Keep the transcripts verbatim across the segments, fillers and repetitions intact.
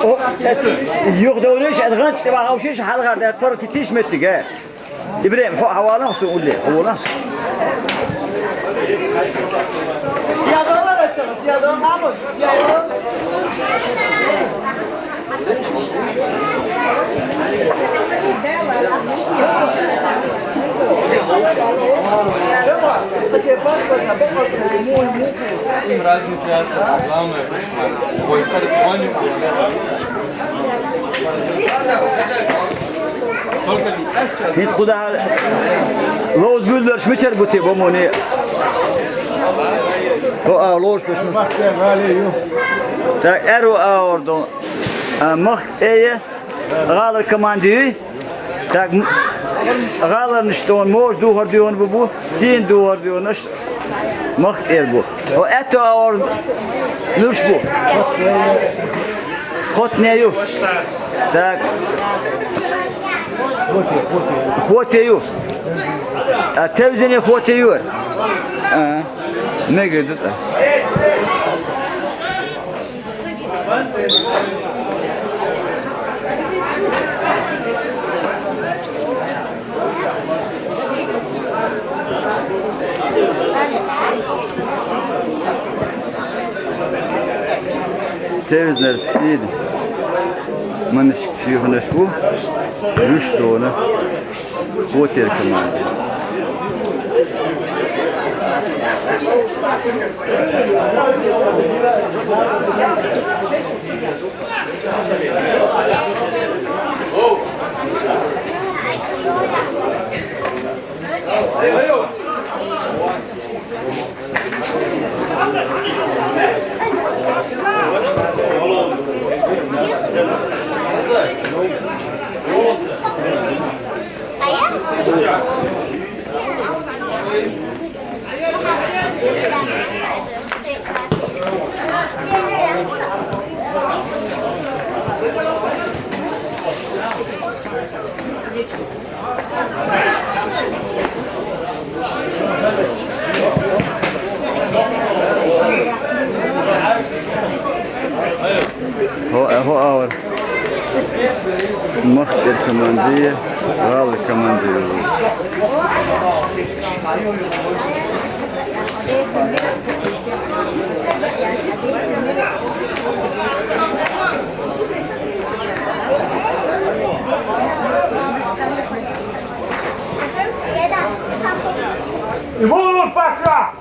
О, эт, юх довлеш, эт ганч, эт ва хаушиш, халгар, эт пор титиш меттиге. Ибрем, хо, хавалан хсу улле, хавалан. Им разница, главное, ой, как, только не сейчас. Хит худа лоуд бюллер шмичер бути бомони. О, а, лоуд бюллер шмичер. Так, эру аордон. А, мах эйе. ГӀалар команди. Так, м-, гӀаларнаш тӀон мож духар дуйон бу бу, син духар дуйонаш мах эр бу. О, это ор нуш бу. Хотне ю. Так. Хотею. А тевзине хотею. А. Меге дута. Тевзнер сид. Маниш киюхнеш бу. Юш дона. Хотер команди. Хо, хо, аур. Махтер командир, гал командир. Иван, пошла!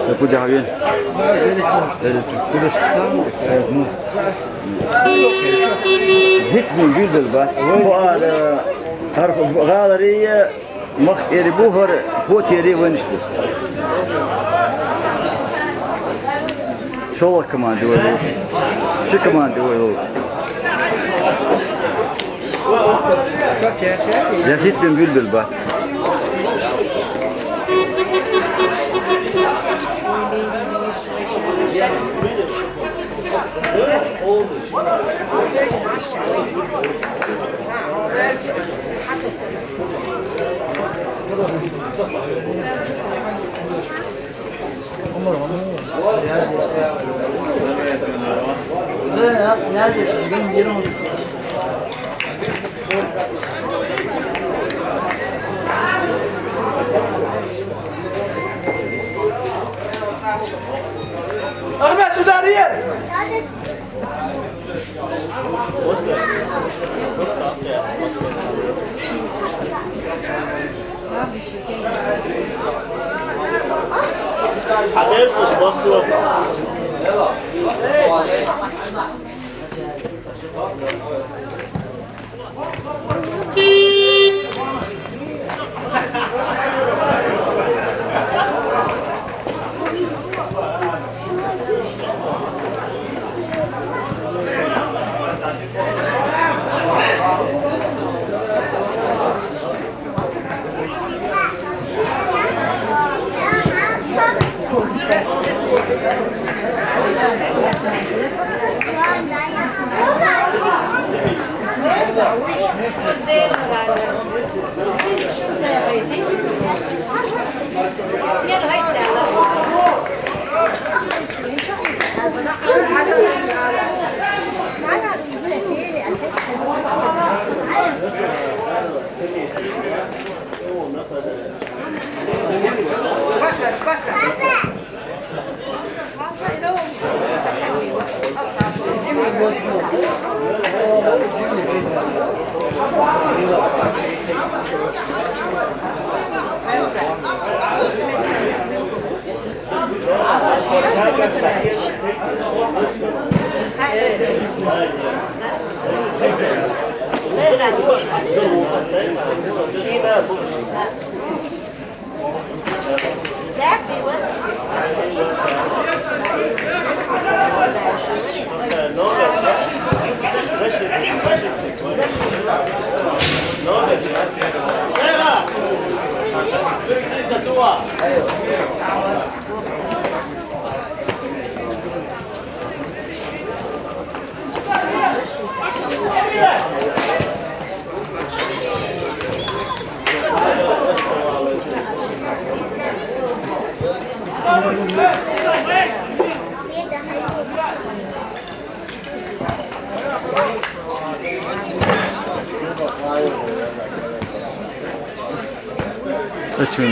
Sen bu cevabın. Evet, kulüstan, evet, bu. Hiç mi güldür bak? Bu ara, har, galeriye, mak eri bu har, hot eri vanıştı. Şola komandi var. Şu komandi var. Яхит бен Билбил ба. Ахмед, туда, Риэль! После. После. Ecun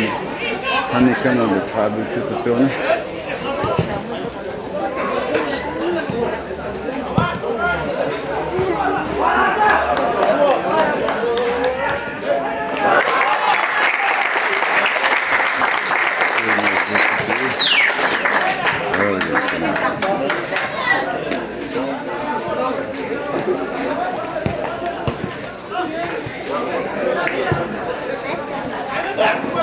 tani kanalde tabir çıkıp onu. Так.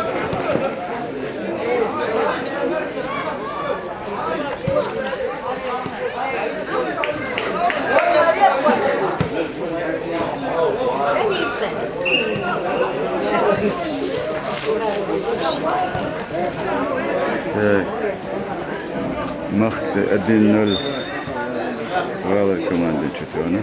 Махкты один ноль. Валар команда чутуна.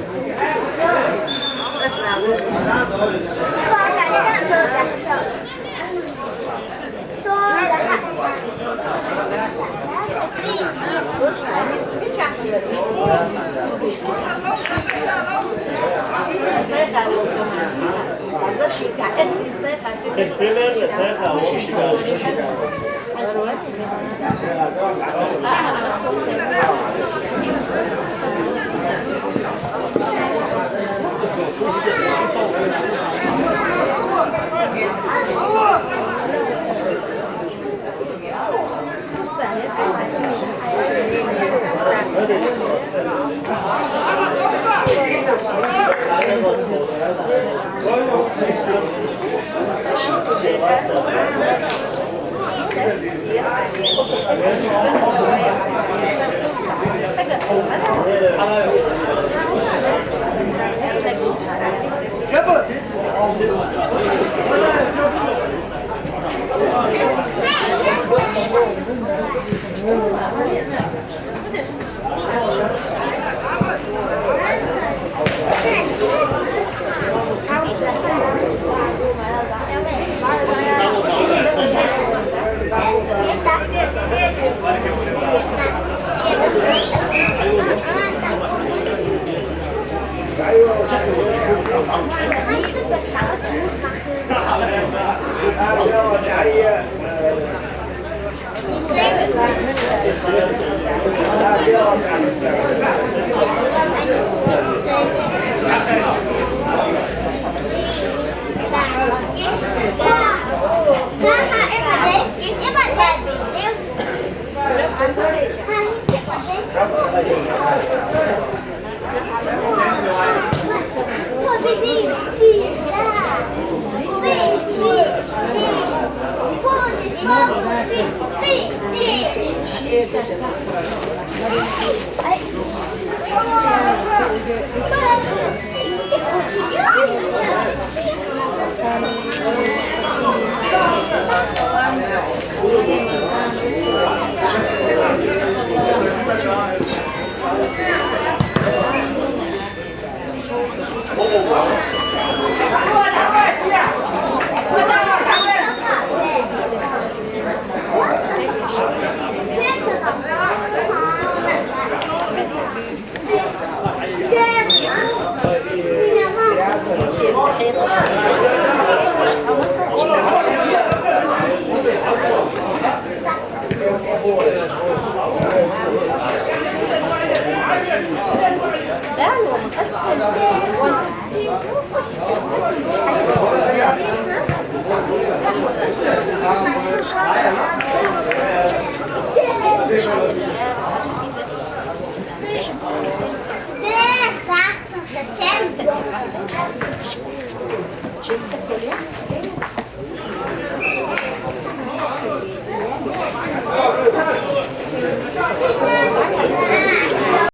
Чисто